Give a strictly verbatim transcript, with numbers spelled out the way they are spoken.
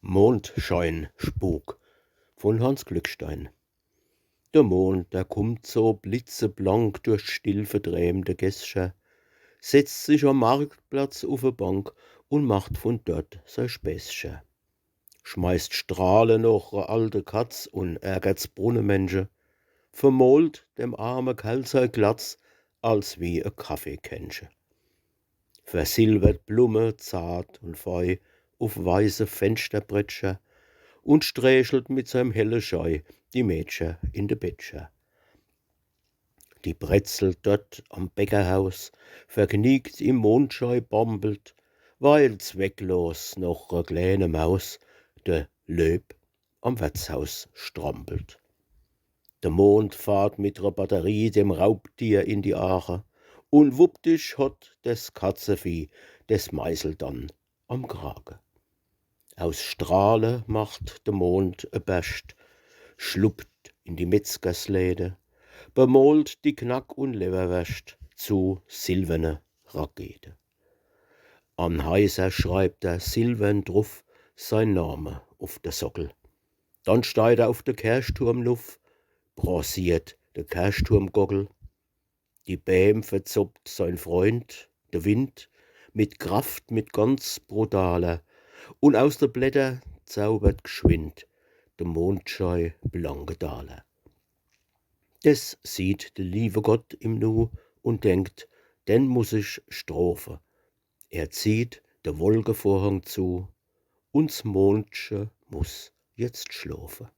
Mondscheinspuk von Hanns Glückstein. De Mond, der kummt so blitzeblank durch still verdrämte Gässcher, setzt sich am Marktplatz uf e Bank und macht von dort sei Späßcher. Schmeißt Strahle noch re alte Katz und ärgert's Brunnemensche, vermolt dem arme Kerl sei Glatz als wie e Kaffeekännche. Versilwert Blumme zart und fei uf weiße Fensterbrettcher und strächelt mit seim helle Schei die Mädcher in de Bettcher. Die Brezel dort am Bäckerhaus, vergniegt im Mondschei bambelt, weil zwecklos noch re kleine Maus de Löb am Wertshaus strampelt. De Mond fahrt mit re Batterie dem Raubtier in die Aache, und wuppdich hot des Katzevieh des Meisel dann am Krage. Aus Strahle macht de Mond e Berscht, schluppt in die Metzgersläde, bemolt die Knack- und Lewwerwerscht zu silwerne Rakete. An Heiser schreibt er silwern druf sein Name uf de Sockel. Dann steigt er uf de Kerchturm nuff, bronziert de Kerchturmgockel. Die Bäm verzoppt sein Freund, de Wind, mit Kraft, mit ganz brutaler, und aus de Blätter zaubert gschwind de Mondschei blanke Daler. Des sieht de liewe Gott im Nu und denkt, den muss ich strofe. Er zieht de Wolkevorhang zu, und s Mondche muss jetzt schlofe.